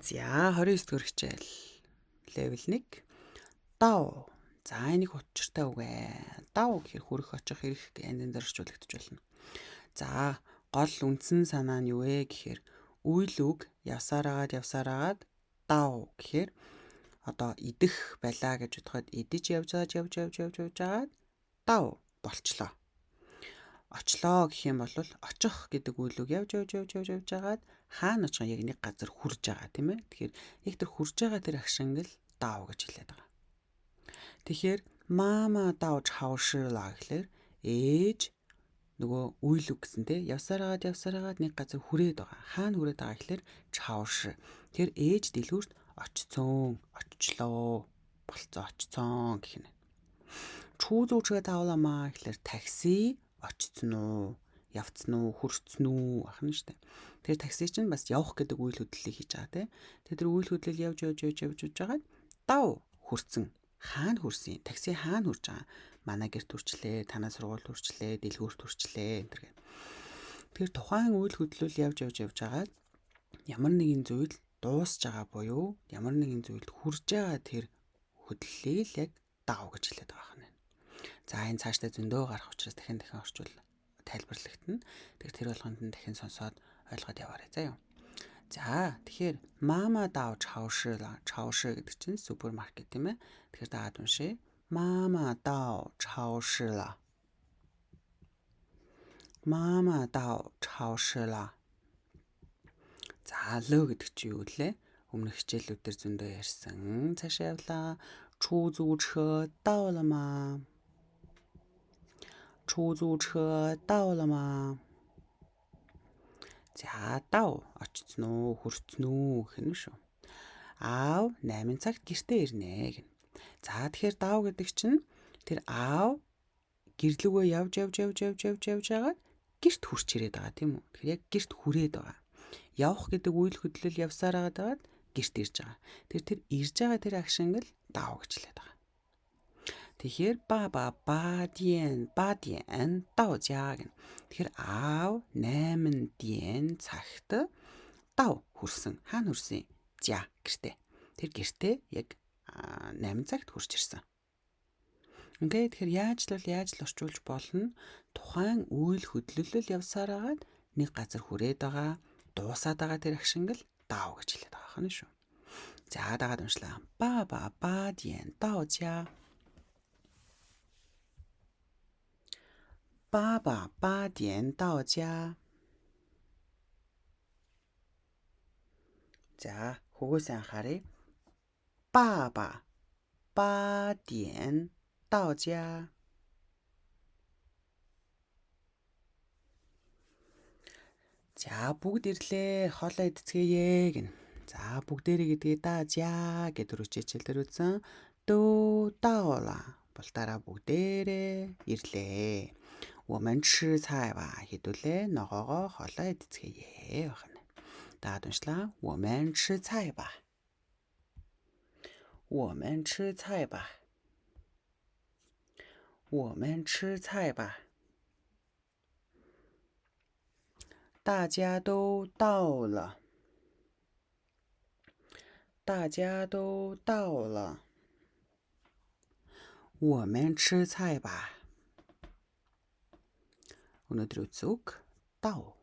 За 29 дугаар хичээл. Level 1. 到. За энийг учиртай үг ээ. 到 гэхээр хүрэх, очих, ирэх янз янзаар орчуулагдаж болно. За гол үндсэн санаа нь юу вэ гэхээр үйл үг явсаар агаад явсаар агаад 到 гэхээр одоо идэх байлаа гэж бодоход идэж явж явж явж явж явж явж агаад 到 болчлоо. Очлоо гэх юм бол очих гэдэг үйл үг явж явж явж явж явж агаад хаана очих яг нэг газар хүрж байгаа, тийм ээ. Тэгэхээр яг тэр хүрж байгаа тэр action ийг л 到 гэж хэлээд байгаа. Тэгэхээр 妈妈到超市了 гэхлээр ээж нөгөө үйл үг гэсэн, тийм, явсаар агаад явсаар агаад нэг газар хүрээд байгаа. Хаана хүрээд байгаа гэхлээр 超市. Тэгэхээр ээж дэлгүүрт очцсон, очлоо, болцоо, очцсон гэх нь. 出租车到了吗 гэхлээр такси очцсон уу, явцсан уу, хүрцэн үү ах нь штэ. Тэгэхээр такси чинь бас явах гэдэг үйл хөдлөлийг хийж байгаа, тийм. Тэр үйл хөдлөл явж явж явж явж явж байгаад 到 хүрцэн. Хаана хүрсэн? Такси хаана хүрж байгаа? Манай гэрт хүрчлээ, танаа сургуульд хүрчлээ, дэлгүүрт хүрчлээ энэ төр гэх. Тэгэхээр тухайн үйл хөдлөл явж явж явж байгаад ямар нэгэн зүйл дуусж байгаа буюу ямар нэгэн зүйлд хүрж байгаа тэр хөдлөлийг л яг 到 гэж хэлээд байгаа юм. За энэ цаашдаа зөндөө гарах учраас дахин дахин орчуул тайлбарлагдана. Тэгэхээр тэр болгонд нь дахин сонсоод ойлгоод яваарай заа юу. За тэгэхээр 妈妈到超市了. 超市 гэдэг чинь супермаркет, тийм ээ. Тэгэхээр дагаад уншъя. 妈妈到超市了. 妈妈到超市了. За 了 гэдэг чинь юу лээ? Өмнөх хичээлүүд дээр зөндөө ярьсан. Цаашаа явлаа. 出租车到了吗？出租车到了吗？За 到 очсон уу, хүрцэн үү гэх нь шүү. Аав 8 цагт гэртээ ирнэ гэнэ. За тэгэхээр 到 гэдэг чинь тэр аав гэрлүүгээ явж явж явж явж явж явж байгаад гэрт хүрч ирээд байгаа, тийм үү? Тэгэхээр яг гэрт хүрээд байгаа. Явах гэдэг үйл хөдлөл явсаар байгаад гэрт ирж байгаа. Тэр ирж байгаа тэр action ийг л 到 гэж хэлээд байгаа. Тэгэхээр 爸爸八点八点到家гэнэ. Тэгэхээр аав 8 点 цагт 到 хүрсэн. Хаана хүрсэн? 家 гэртээ. Тэр гэртээ яг 8 цагт хүрч ирсэн. Okay, тэгэхээр яаж л бол яаж л орчуулж болно. Тухайн үйл хөдлөл явсаар агаад нэг газар хүрээд байгаа, дуусаад байгаа тэр action ийг л 到 гэж хэлээд байгаа хана шүү. За дагаад уншлаа. 爸爸八点到家。爸爸八点到家。За хөгөөсөө анхааръя. 爸爸八点到家。За бүгд ирлээ. Хоолоо идцгээе гэнэ. За бүгдээрээ гэдгээ 大家 гэд өрөөч хичээл дээр үзсэн. 都到了. Бултаараа бүгдээрээ ирлээ. 我们吃菜吧 хэдүүлээ ногоогоо хоолоо идцгээе байна. Дагаад уншлаа. 我们吃菜吧。我们吃菜吧。我们吃菜吧。大家都到了。大家都到了。我们吃菜吧。Өнөөдөр үзсэн үг 到.